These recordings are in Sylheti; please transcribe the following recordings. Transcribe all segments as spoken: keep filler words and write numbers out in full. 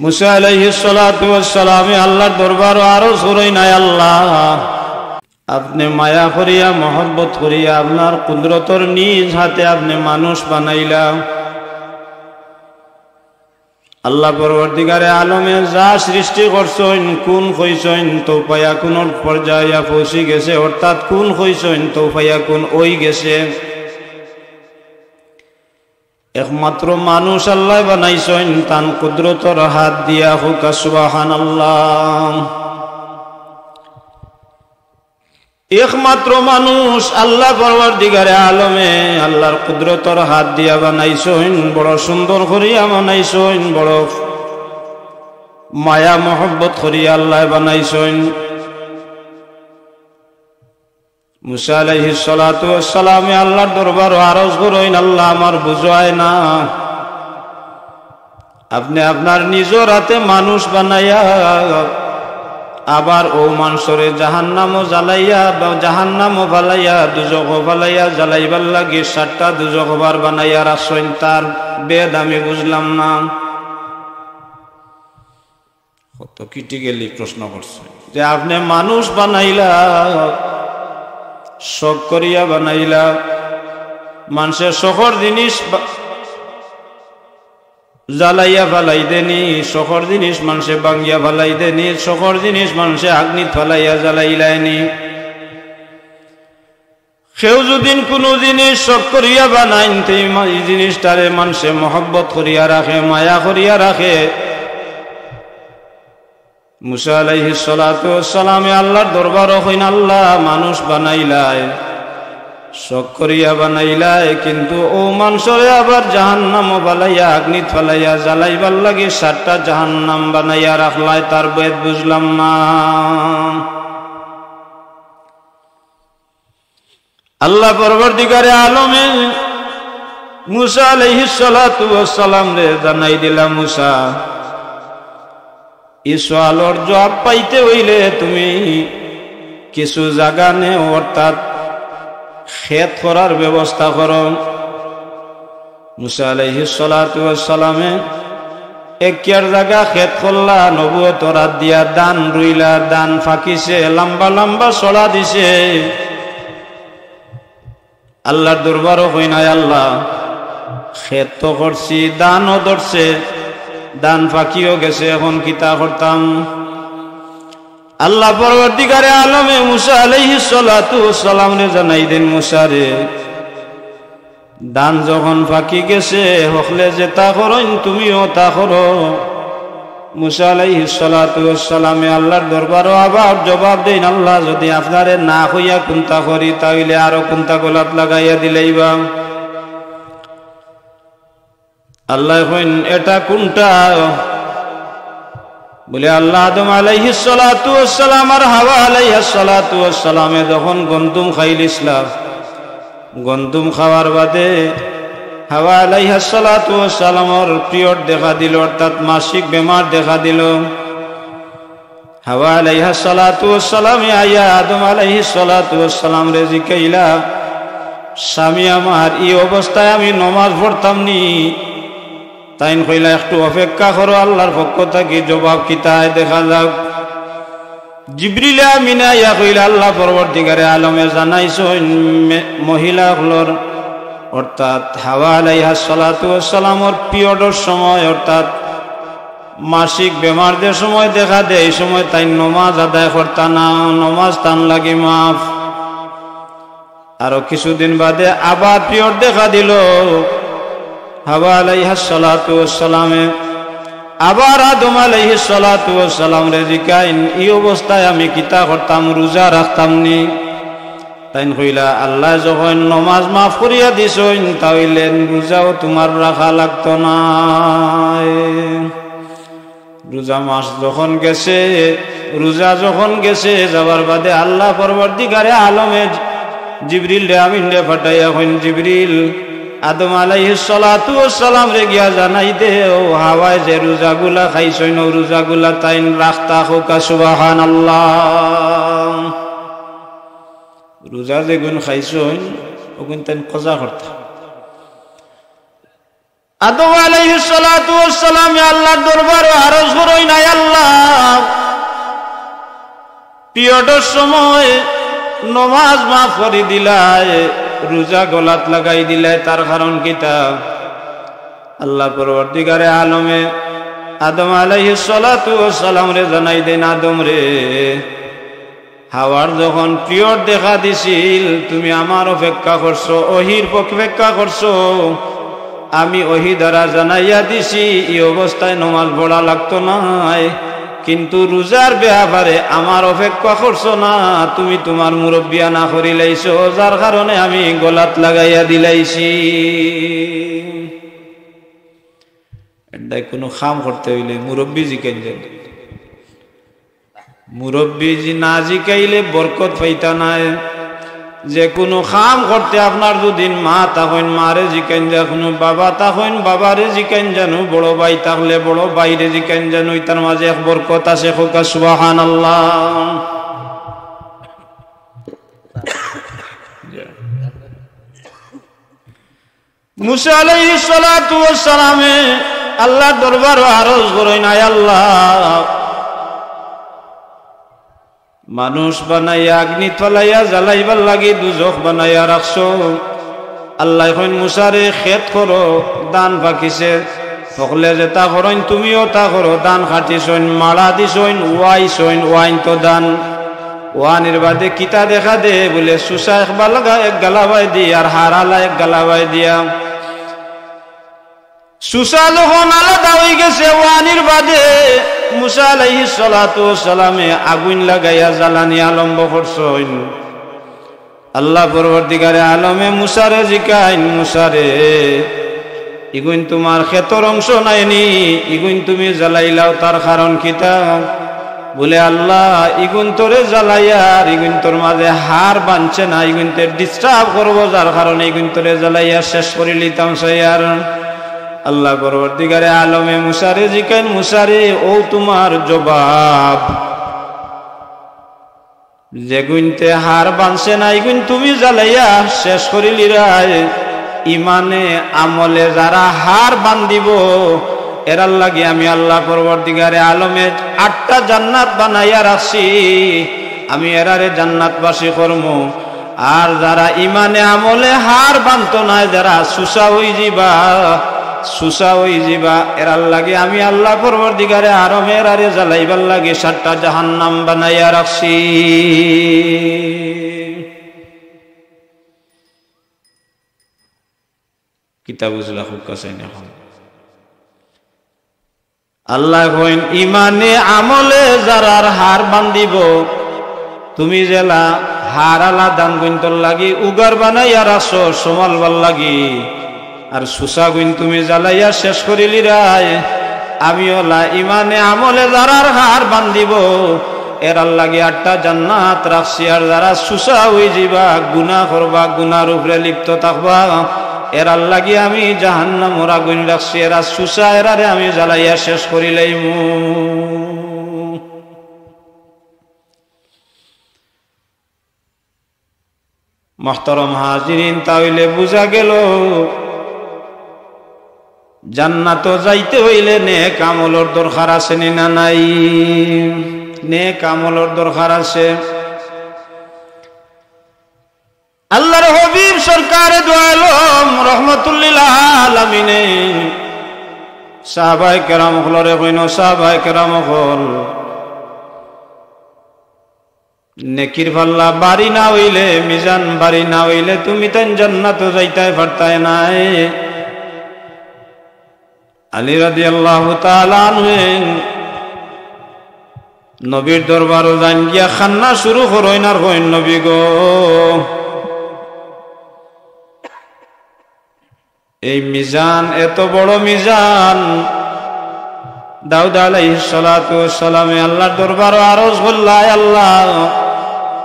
মুসা আলাইহিস সালাতু ওয়াস সালামে আল্লাহর দরবারো আরজ করইন, আয় আল্লাহ, আপনে মায়া করিয়া, মহব্বত করিয়া, আপনার কুদরতর নিজ হাতে আপনে মানুষ বানাইলা। আল্লাহ পরওয়ারদিগারে আলমে যা সৃষ্টি করছইন, কুন কইছইন, তৌফায়াকুনর পর্যায়ে পৌঁছি গেছে, অর্থাৎ কুন কইছইন, তৌফায়াকুন অই গেছে। একমাত্র মানুষ আল্লায় বানাইছইন তান কুদরতর হাত দিয়া। কউক্কা সুবহানাল্লাহ। একমাত্র মানুষ আল্লাহ পরওয়ারদিগারে আলমে আল্লাহর কুদরতর হাত দিয়া বানাইছইন, বড় সুন্দর করিয়া বানাইছইন, বড় মায়া মহব্বত করিয়া আল্লায় বানাইছইন। মুসা আলাইহিস সালাতু ওয়াস সালামে আল্লাহর দরবারো আরজ করইন, আল্লাহ, আমার বুঝায় না, আপনে আপনার নিজর হাতে মানুষ বানাইয়া আবার অউ মানষরে জাহান্নামো জ্বালাইয়া, জাহান্নামো ফালাইয়া, দুজখো ফালাইয়া জ্বালাইবার লাগি সাতটা দুজখ বার বানাইয়া রাখছইন, তার ভেদ আমি বুঝলাম না। কত critically প্রশ্ন করছে যে আপনে মানুষ বানাইলা, শখ করিয়া বানাইলা, মানষে শখর জিনিস বা-, জ্বালাইয়া ফালাই দেনি, শখর জিনিস মানষে ভাঙ্গিয়া ফালাই দেনি, শখর জিনিস মানষে আগ্নিত ফালাইয়া জ্বালাইলায়নি। কেউ যুদি কুনু জিনিস শখ করিয়া বানাইন, তে ই মা-, ই জিনিসটারে মানষে মহব্বত করিয়া রাখে, মায়া করিয়া রাখে। মুসা আলাইহিস সালাতু ওয়াস সালামে আল্লাহর দরবারো কইন, আল্লাহ, মানুষ বানাইলায়, শখ করিয়া বানাইলায়, কিন্তু অউ মানষরে আবার জাহান্নামো ফালাইয়া, আগ্নিত ফালাইয়া জ্বালাইবার লাগি সাতটা জাহান্নাম বানাইয়া রাখলায়, তার ভেদ বুঝলাম না। আল্লাহ পরওয়ারদিগারে আলমে মুসা আলাইহিস সালাতু ওয়াস সালামরে জানাই দিলা, মুসা, ই সওয়ালর জবাব পাইতে অইলে তুমি কিছু জাগা নেও, অর্থাৎ খেত করার ব্যবস্থা করো। মুসা আলাইহিস সালাতু ওয়াস সালামে এক্কার জাগা খেত করলা, নবুয়তর হাত দিয়া ধান রুইলা, ধান ফাকিছে, লম্বা লম্বা ছড়া দিছে। আল্লাহর দরবারো কইন, আয় আল্লাহ, খেত তো করছি, ধানও ধরছে, ধান ফাকিও গেছে, এখন কিতা করতাম? আল্লাহ পরওয়ারদিগারে আলমে মুসা আলাইহিস সালাতু ওয়াস সালামরে জানাই দেন, মুসারে, ধান যখন ফাকি গেছে, হকলে যেতা করইন তুমিও তা করো। মুসা আলাইহিস সালাতু ওয়াস সালামে আল্লাহর দরবারো আবার জবাব দেইন, আল্লাহ, যুদি আপনারে না কইয়া কুন্তা করি, তা অইলে আরো কুন্তা গলাত লাগাইয়া দিলাইবা। আল্লায় কইন, এটা কুনটা? বলে, আল্লাহ, আদম আলাইহিস সালাতু ওয়াস সালাম আর হাওয়া আলাইহাস সালাতু ওয়াস সালামে যখন গন্ধুম খাইলিছলা, গন্ধুম খাওয়ার বাদে হাওয়া আলাইহাস সালাতু ওয়াস সালামর পিরিয়ড দেখা দিল, অর্থাৎ মাসিক বেমার দেখা দিল। হাওয়া আলাইহাস সালাতু ওয়াস সালামে আইয়া আদম আলাইহিস সালাতু ওয়াস সালামরে জিকাইলা, স্বামী আমার, ই অবস্থায় আমি নমাজ পড়তাম নি? তাইন কইলা, একটু অপেক্ষা করো, আল্লাহর পক্ষ থাকি জবাব কিতা আয় দেখা যাউক। জিবরিলে আমিনে আইয়া কইলা, আল্লাহ পরওয়ারদিগারে আলমে জানাইছইন, মে-, মহিলা অকলর, অর্থাৎ হাওয়া আলাইহাস সালাতু ওয়াস সালামর পিরিয়ডর সময়, অর্থাৎ মাসিক বেমার যে সময় দেখা দেয়, এই সময় তাইন নমাজ আদায় করতা না, নমাজ তান লাগি মাফ। আরো কিছুদিন বাদে আবার পিরিয়ড দেখা দিল হাওয়া আলাইহাস সালাতু ওয়াস সালামে। আবার আদম আলাইহিস সালাতু ওয়াস সালামরে জিকাইন, ই অবস্থায় আমি কিতা করতাম, রোজা রাখতাম নি? তাইন কইলা, আল্লায় যখন নমাজ মাফ করিয়া দিছইন, তা অইলে রোজাও তুমার রাখা লাগতো নায়। রোজা মাস যখন গেছে, রোজা যখন গেছে, যাওয়ার বাদে আল্লাহ পরওয়ারদিগারে আলমে জিবরিলরে আমিনরে পাঠাইয়া কইন, জিবরিল, আদম আলাইহিস সালাতু ওয়াস সালামরে গিয়া জানাই দেও, হাওয়ায় যে রোজাগুলা খাইছইন, অউ রোজাগুলা তাইন রাখতা। কউক্কা সুবহানাল্লাহ। রোজা যেগুন খাইছইন, অগুন তাইন কাজা করতা। আদম আলাইহিস সালাতু ওয়াস সালামে আল্লাহর দরবারো আরজ পিরিয়ডর সময় নমাজ মাফ করি দিলায়, রোজা গলাত লাগাই দিলায়, তার কারণ কিতা? আল্লাহ পরওয়ারদিগারে আলমে আদম আলাইহিস সালাতু ওয়াস সালামরে জানাই দেইন, "আদম রে, হাওয়ার যখন পিরিয়ড দেখা দিছিল, তুমি আমার অপেক্ষা করছো, ওহির অপেক্ষা করছো, আমি ওহি দ্বারা জানাইয়া দিছি, ই অবস্থায় নমাজ পড়া লাগতো নায়, কিন্তু রোজার ব্যাপারে আমার অপেক্ষা করছো না, তুমি তুমার মুরব্বিয়ানা করিলাইছো, যার কারণে আমি গলাত লাগাইয়া দিলাইছি।" এন্ডাই কুনু কাম করতে অইলে মুরব্বি জিকাইন যানু। মুরব্বি জি না জিকাইলে বরকত পাইতা নায়। যে কুনু কাম করতে আপনার যদি মা থাকইন, মারে জিকাইন যানু, বাবা থাকইন, বাবারে জিকাইন যানু, বড় ভাই থাকলে বড় ভাইরে জিকাইন যানু, ইতার মাঝে এক বরকত আছে। কউক্কা সুবহানাল্লাহ। মুসা আলাইহিস সালাতু ওয়াস সালামে আল্লাহর দরবারো আরজ করইন, "আয় আল্লাহ, মানুষ বানাইয়া আগ্নিত ফালাইয়া জ্বালাইবার লাগি দুজখ বানাইয়া রাখছো। আল্লায় কইন, 'মুসারে, খেত করো, ধান পাকিছে, হকলে যেতা করইন তুমিও তা করো।' ধান কাটিছইন, মাড়া দিছইন, ওয়াইছইন, ওয়াইন তো ধান। ওয়ানির বাদে কিতা দেখা দে বুলে, সুসা এক বালগা এক গালাবায় দি আর হারালা এক গালাবায় দিয়া। সুসা যখন আলাদা অইগেছে, ওয়ানির বাদে মুসা আলাইহিস সালাতু ওয়াস সালামে আগুইন লাগাইয়া জ্বালানি আরম্ভ করছইন। আল্লাহ পরওয়ারদিগারে আলমে মুসারে জিকাইন, "মুসারে, ইগুইন তুমার খেতর অংশ নায়নি, ইগুইন তুমি জ্বালাইলাও, তার কারণ কিতা?" বুলে, "আল্লাহ, ইগুইনতরে জ্বালাইয়ার, ইগুইনতর মাঝে হাড় বানছে না, ইগুইনতে disturb করবো, যার কারণে ইগুইনতরে জ্বালাইয়া শেষ করিলিতাম চাইয়ার।" আল্লাহ পরওয়ারদিগারে আলমে মুসারে জিকাইন, "মুসারে, অউ তুমার জবাব।" যেগুইনতে হাড় বানছে না, ইগুইন তুমি জ্বালাইয়া শেষ করিলিরায়। ইমানে আমলে যারা হাড় বান্ধিবো, এরার লাগি আমি আল্লাহ পরওয়ারদিগারে আলমে আটটা জান্নাত বানাইয়া রাখছি। আমি এরারে জান্নাতবাসী করমু। আর যারা ইমানে আমলে হাড় বানতো নায়, যারা সুসা অইযিবা, সুসা অইযিবা, এরার লাগি আমি আল্লাহ পরওয়ারদিগারে আলমে এরারে জ্বালাইবার লাগি সাতটা জাহান্নাম বানাইয়া রাখছি। কিতা বুঝলা, কউক্কা চাইন অখন? আল্লায় কইন, ইমানে আমলে যারার হাড় বান্ধিবো, তুমি যেলা হাড়আলা ধানগুইনতর লাগি উগার বানাইয়া রাখছো, সমালবার লাগি, আর সুসাগুইন তুমি জ্বালাইয়া শেষ করিলিরায়, আমি অলা ইমানে আমলে যারার হাড় বান্ধিবো, এরার লাগি আটটা জান্নাত রাখছি। আর যারা সুসা অইযিবা, গুনা করবা, গুনার উপরে লিপ্ত থাকবা, এরার লাগি আমি জাহান্নামর আগুইন রাখছি। এরা সুসা, এরারে আমি জ্বালাইয়া শেষ করিলাইমু। মুহতারাম হাজিরিন, তা অইলে বুঝা গেলো, জান্নাতো যাইতে অইলে নেক আমলর দরকার আছে নি না নাই? নেক আমলর দরকার আছে। আল্লাহর হাবিব সরকারে দু আলম রহমাতুল্লিল আলামিনে সাহাবায়ে কেরাম অকলরে কইন, সাহাবায়ে কেরাম অকল, নেকির পাল্লা ভারি না অইলে, মিজান ভারি না অইলে তুমিতাইন জান্নাতো যাইতায় পারতায় নায়। আলী রাদিয়াল্লাহু তাআলা আনহু নবীর দরবারো যাইন, গিয়া কান্না শুরু করইন আর কইন, "নবী গো, এই মিজান, এত বড় মিজান।" দাউদ আলাইহিস সালাতু ওয়াস সালামে আল্লাহর দরবারো আরজ করলা, "আয় আল্লাহ,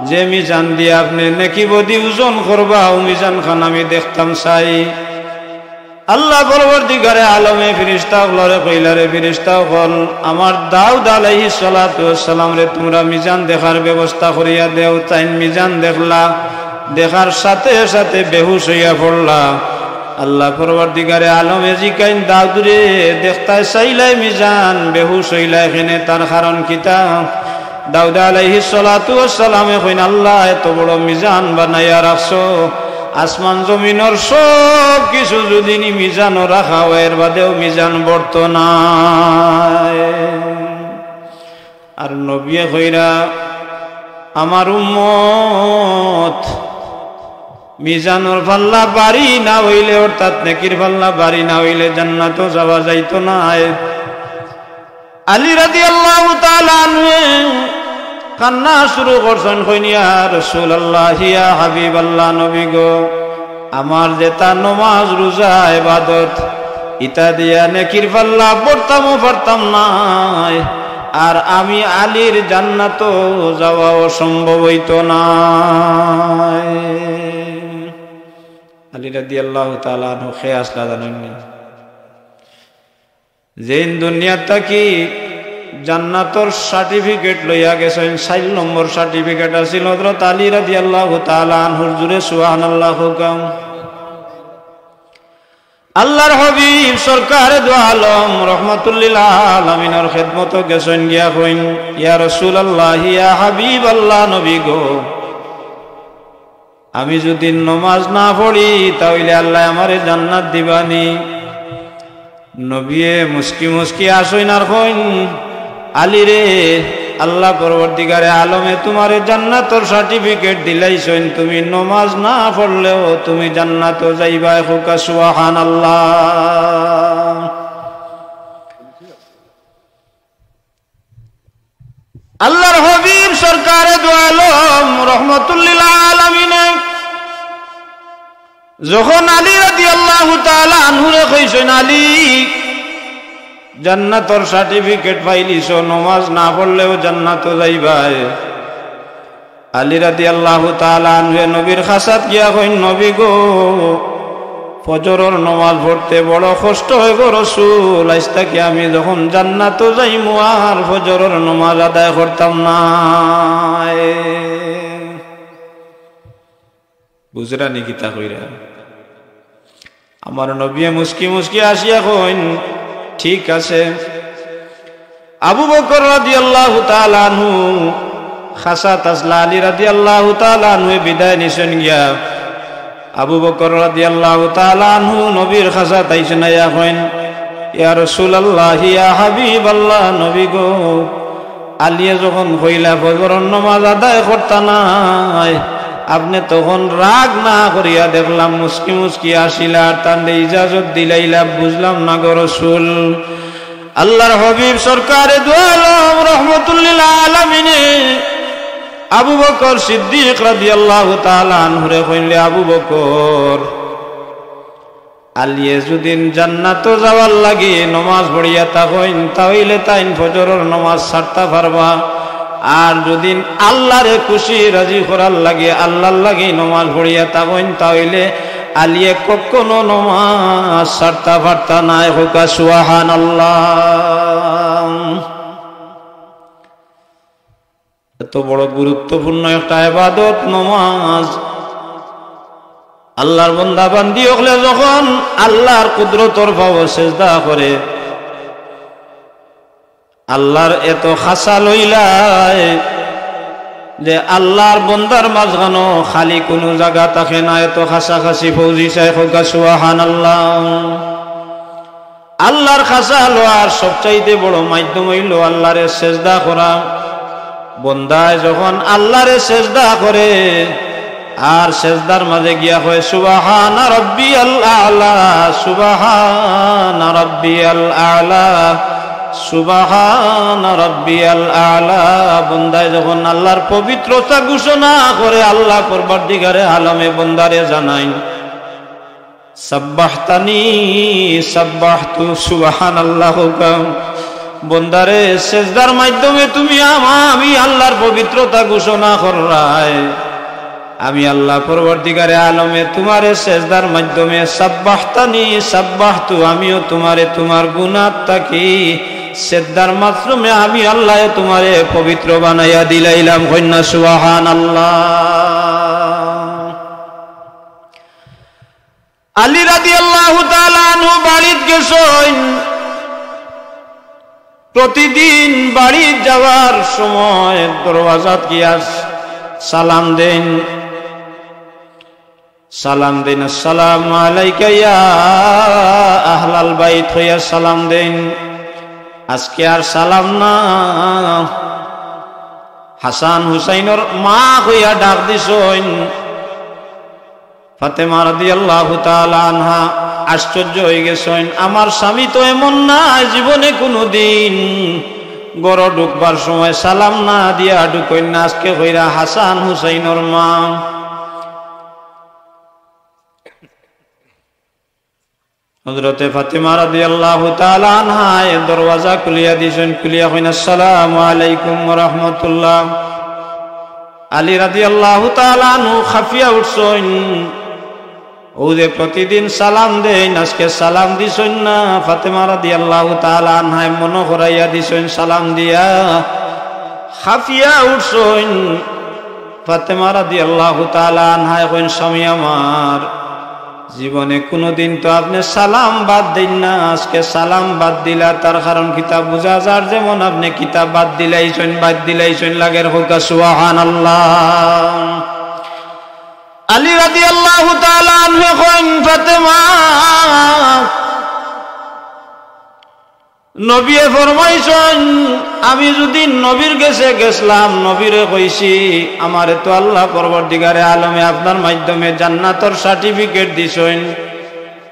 যে মিজান দিয়া আপনে নেকি বদি ওজন করবা, অউ মিজান খান আমি দেখতাম চাই।" আল্লাহ পরওয়ারদিগারে আলমে ফিরিস্তা অকলরে কইলা, "রে ফিরিস্তা অকল, আমার দাউদ আলাইহিস সালাতু ওয়াস সালামরে তুমরা মিজান দেখার ব্যবস্থা করিয়া দেও।" তাইন মিজান দেখলা, দেখার সাথে সাথে বেহুশ অইয়া পড়লা। আল্লাহ পরওয়ারদিগারে আলমে জিকাইন, "দাউদরে, দেখতায় চাইলায় মিজান, বেহুশ অইলায় কেনে, তার কারণ কিতা?" দাউদ আলাইহিস সালাতু ওয়াস সালামে কইন, "আল্লাহ, এত বড় মিজান বানাইয়া রাখছো, আসমান জমিনর সব কিছু যুদি নি মিজানো রাখা অয়, এর বাদেও মিজান ভরতো নায়।" আর নবিয়ে কইরা, "আমার উম্মত, মিজানর পাল্লা ভারি না অইলে, অর্থাৎ নেকির পাল্লা ভারি না অইলে জান্নাতো যাওয়া যাইতো নায়।" আলী রাদিয়াল্লাহু তাআলা আনহু কান্না শুরু করছইন, কইন, "ইয়া রাসূলুল্লাহ, ইয়া হাবিবাল্লাহ, নবী গো, আমার যেতা নমাজ, রোজা, ইবাদত, ইতা দিয়া নেকির পাল্লা ভরতামও পারতাম নায়, আর আমি আলীর জান্নাতো যাওয়াও সম্ভব অইতো নায়।" আলী রাদিয়াল্লাহু তাআলা আনহু কে আছলা জানইন নি? যেইন দুনিয়াত থাকি জান্নাতর certificate লইয়া গেছইন, চাইর নম্বর certificate আছিল হযরত আলী রাদিয়াল্লাহু তাআলা আনহুর। জুরে সুবহানাল্লাহ কউক্কা। আল্লাহর হাবিব সরকারে দু আলম রহমাতুল্লিল আলামিনর খেদমতো গেছইন, গিয়া কইন, "ইয়া রাসূলুল্লাহ, ইয়া হাবিবাল্লাহ, নবী গো, আমি যুদি নমাজ না পড়ি, তা অইলে আল্লায় আমারে জান্নাত দিবা নি?" নবিয়ে মুস্কি মুস্কি হাছইন আর কইন, "আলী রে, আল্লাহ পরওয়ারদিগারে আলমে তুমারে জান্নাতর certificate দিলাইছইন, তুমি নমাজ না পড়লেও তুমি জান্নাতো যাইবায়।" কউক্কা সুবহানাল্লাহ। আল্লাহর হাবিব সরকারে দু আলম রহমাতুল্লিল আলামিনে যখন আলী রাদিয়াল্লাহু তাআলা আনহুরে কইছইন, "আলী, জান্নাতর certificate পাইলিছো, নমাজ না পড়লেও জান্নাতো যাইবায়।" আলী রাদিয়াল্লাহু তাআলা আনহুয়ে নবীর খাছাত গিয়া কইন, "নবী গো, ফজরর নমাজ পড়তে বড় কষ্ট অয় গো রসুল, আইজ থাকি আমি যখন জান্নাতো যাইমু আর ফজরর নমাজ আদায় করতাম নায়।" বুঝরা নি কিতা কইরা? আমার নবিয়ে মুস্কি মুস্কি হাসিয়া কইন, "ঠিক আছে।" আবু বকর রাদিয়াল্লাহু তাআলা আনহু খাছাত আছলা, আলী রাদিয়াল্লাহু তাআলা আনহুয়ে বিদায় নিছইন গিয়া। আবু বকর রাদিয়াল্লাহু তাআলা আনহু নবীর খাছাত আইছইন, আইয়া কইন, "ইয়া রাসূলুল্লাহ, ইয়া হাবিবাল্লাহ, নবী গো, আলীয়ে যখন কইলা ফজরর নমাজ আদায় করতা নায়, আপনে তখন রাগ না করিয়া দেখলাম মুস্কি মুস্কি হাসিলা, আর তানরে ইজাজত দিলাইলা, বুঝলাম না গো রসুল।" আল্লাহর হাবিব সরকারে দু আলম রহমাতুল্লিল আলামিনে আবু বকর সিদ্দিক রাদিয়াল্লাহু তাআলা আনহুরে কইলে, "আবু বকর, আলীয়ে যুদি জান্নাতো যাওয়ার লাগি নমাজ পড়িয়া থাকইন, তা অইলে তাইন ফজরর নমাজ ছাড়তা পারবা। আর যুদি আল্লাহরে খুশি রাজি করার লাগি, আল্লাহর লাগি নমাজ পড়িয়া থাকইন, তা অইলে আলীয়ে কখনো নমাজ ছাড়তা পারতা নায়।" কউক্কা সুবহানাল্লাহ। এত বড় গুরুত্বপূর্ণ একটা ইবাদত নমাজ। আল্লাহর বন্দা বান্দি অকলে যখন আল্লাহর কুদরতর পাও সেজদা করে, আল্লাহর এত খাছা লইলায় যে আল্লাহর বন্দার মাঝখানো খালি কুনু জাগা থাকে না, এত খাছাখাছি ফৌজি চাই। কউক্কা সুবহানাল্লাহ। আল্লাহর খাছা লওয়ার সবচাইতে বড় মাধ্যম অইলো আল্লাহরে সেজদা করা। বন্দায় যখন আল্লাহরে সেজদা করে, আর সেজদার মাঝে গিয়া কয়, "সুবহানা রাব্বিয়াল আ'লা, সুবহানা রাব্বিয়াল আ'লা, সুবহানা রাব্বিয়াল আ'লা।" বন্দায় যখন আল্লাহর পবিত্রতা ঘোষণা করে, আল্লাহ পরওয়ারদিগারে আলমে বন্দারে জানাইন, "সাব্বাহতানি সাব্বাহতু।" সুবহানাল্লাহ কউক্কা। বন্দারে, সেজদার মাধ্যমে তুমি আমা-, আমি আল্লাহর পবিত্রতা ঘোষণা কররায়। আমি আল্লাহ পরওয়ারদিগারে আলমে তুমারে সেজদার মাধ্যমে সাব্বাহতানি সাব্বাহতু, আমিও তুমারে তুমার গুনাহ থাকি সেজদার মাধ্যমে আমি আল্লায় তুমারে পবিত্র বানাইয়া দিলাইলাম। কইন্না সুবহানাল্লাহ। আলী রাদিয়াল্লাহু তাআলা আনহু বাড়িত গেছইন। প্রতিদিন বাড়ি যাওয়ার সময় দরওয়াজাত গিয়া সালাম দেইন, সালাম দেইন, "আসসালামু আলাইকা ইয়া আহলাল বাইত" কইয়া সালাম দেইন। আজকে আর সালাম না। হাসান হুসাইনর মা কইয়া ডাক দিছইন। ফাতেমা রাদিয়াল্লাহু তাআলা আনহা আশ্চর্য অইগেছইন, "আমার স্বামী তো এমন নায়, জীবনে কুনুদিন ঘরো ঢুকবার সময় সালাম না দিয়া ঢুকইন না, আজকে কইরা হাসান হুসাইনর মা।" হযরতে ফাতেমা রাদিয়াল্লাহু তাআলা আনহায় দরওয়াজা খুলিয়া দিছইন, খুলিয়া কইন, "আসসালামু আলাইকুম ওয়া রাহমাতুল্লাহ।" আলী রাদিয়াল্লাহু তাআলা আনহু হাফিয়া উঠছইন। অউ যে প্রতিদিন সালাম দেইন, আজকে সালাম দিছইন না। ফাতেমা রাদিয়াল্লাহু তাআলা আনহায় মনো করাইয়া দিছইন সালাম দিয়া। হাফিয়া উঠছইন। ফাতেমা রাদিয়াল্লাহু তাআলা আনহায় কইন, "স্বামী আমার, জীবনে কুনুদিন তো আপনে সালাম বাদ দেইন না, আজকে সালাম বাদ দিলা, তার কারণ কিতা বুঝা যার, যেমন আপনে কিতা বাদ দিলাইছইন, বাদ দিলাইছইন লাগের।" কউক্কা সুবহানাল্লাহ। আলী রাদিয়াল্লাহু তাআলা আনহু কইন, "ফাতেমা, নবীয়ে ফরমাইছইন, আমি যুদি নবীর গেছে গেছলাম, নবীরে কইছি, আমারে তো আল্লাহ পরওয়ারদিগারে আলমে আপনার মাধ্যমে জান্নাতর certificate দিছইন,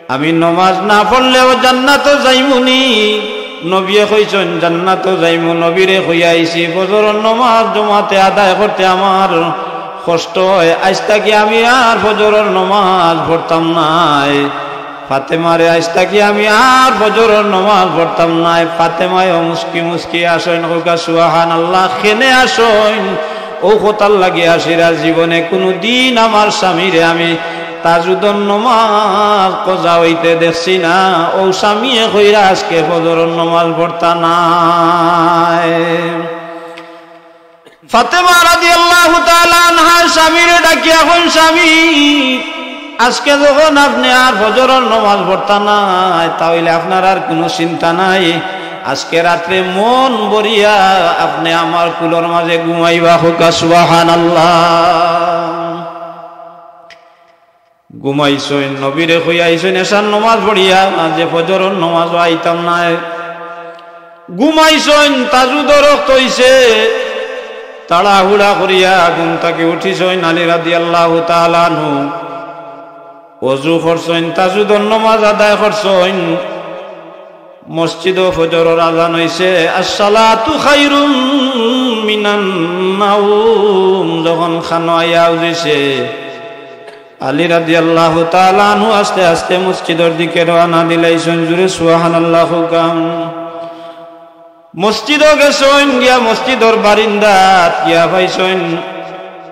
আমি নমাজ না পড়লেও জান্নাতো যাইমুনি।" নবীয়ে কইছইন, "জান্নাতো যাইমু।" নবীরে কইয়া আইছি, ফজরর নমাজ জমাতে আদায় করতে আমার কষ্ট অয়, আইজ থাকি আমি আর ফজরর নমাজ পড়তাম নায়। ফাতেমারে, আইজ থাকি আমি আর ফজরর নমাজ পড়তাম নায়। ফাতেমায়ও মুস্কি মুস্কি আসইন, কউক্কা সুবহানাল্লাহ, কেনে আসইন? অউ কথার লাগি আসিরা, জীবনে কুনুদিন আমার স্বামীরে আমি তাহাজ্জুদর নমাজ কজা অইতে দেখছি না। অউ স্বামীয়ে কইরা আজকে ফজরর নমাজ পড়তা নায়। ফাতেমা রাদিয়াল্লাহু তাআলা আনহা স্বামীরে ডাকিয়া কইন, "স্বামী, আজকে যখন আপনে আর ফজরর নমাজ পড়তা নায়, তা অইলে আপনার আর কুনু চিন্তা নাই। আজকে রাত্রে মন ভরিয়া আপনে আমার কুলর মাঝে ঘুমাইবা।" কউক্কা সুবহানাল্লাহ। ঘুমাইছইন, নবীরে কইয়া আইছইন, এশার নমাজ পড়িয়া, যে ফজরর নমাজও আইতাম নায়। ঘুমাইছইন, তাহাজ্জুদর ওয়াক্ত অইছে, তাড়াহুড়া করিয়া ঘুম থাকি উঠিছইন আলী রাদিয়াল্লাহু তাআলা আনহু। অজু করছইন, তাহাজ্জুদর নমাজ আদায় করছইন। মসজিদো ফজরর আজান অইছে, "আসসালাতু খায়রুম মিনান নাওম", যখন কানো আইয়া উজিছে, আলী রাদিয়াল্লাহু তাআলা আনহু আস্তে আস্তে মসজিদর দিকে রওয়ানা দিলাইছইন। জুরে সুবহানাল্লাহ কউক্কা। মসজিদো গেছইন, গিয়া মসজিদর বারিন্দাত গিয়া পাইছইন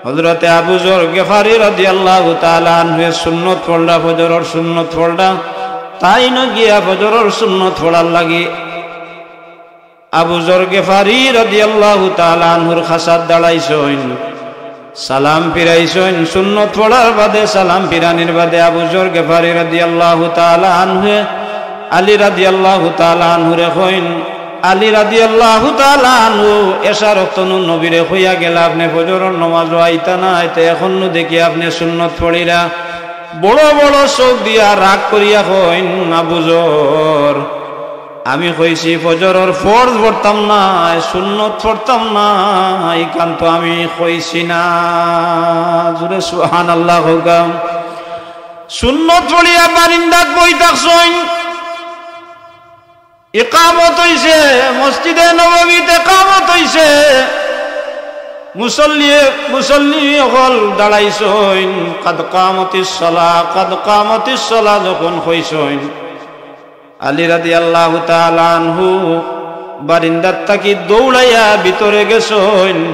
হযরতে আবু যর গিফারি রাদিয়াল্লাহু তাআলা আনহুয়ে সুন্নত পড়রা, ফজরর সুন্নত পড়রা। তাইনও গিয়া ফজরর সুন্নত পড়ার লাগি আবু যর গিফারি রাদিয়াল্লাহু তাআলা আনহুর কাছাত দাঁড়াইছইন, সালাম ফিরাইছইন। সুন্নত পড়ার বাদে, সালাম ফিরানির বাদে আবু যর গিফারি রাদিয়াল্লাহু তাআলা আনহুয়ে আলী রাদিয়াল্লাহু তাআলা আনহুরে কইন, "আলী রাদিয়াল্লাহু তাআলা আনহু, এশার ওয়াক্ত নু নবীরে কইয়া গেলা, আপনে ফজরর নমাজও আইতা নায়, তে এখন নু দেখি আপনে সুন্নত পড়িরা।" বড় বড় চউখ দিয়া রাগ করিয়া কইন, "আবু যর, আমি কইছি ফজরর ফরজ পড়তাম নায়, সুন্নত পড়তাম নায়, ইখান তো আমি কইছি না।" জুরে সুবহানাল্লাহ কউক্কা। সুন্নত পড়িয়া বারিন্দাত বই থাকছইন। ইকামত অইছে, মসজিদে নববীত ইকামত অইছে। মুসল্লি, মুসল্লি অকল দাঁড়াইছইন, "কাদ কামাতিস সালাহ, কাদ কামাতিস সালাহ" যখন কইছইন, আলী রাদিয়াল্লাহু তাআলা আনহু বারিন্দাত থাকি দৌড়াইয়া ভিতরে গেছইন,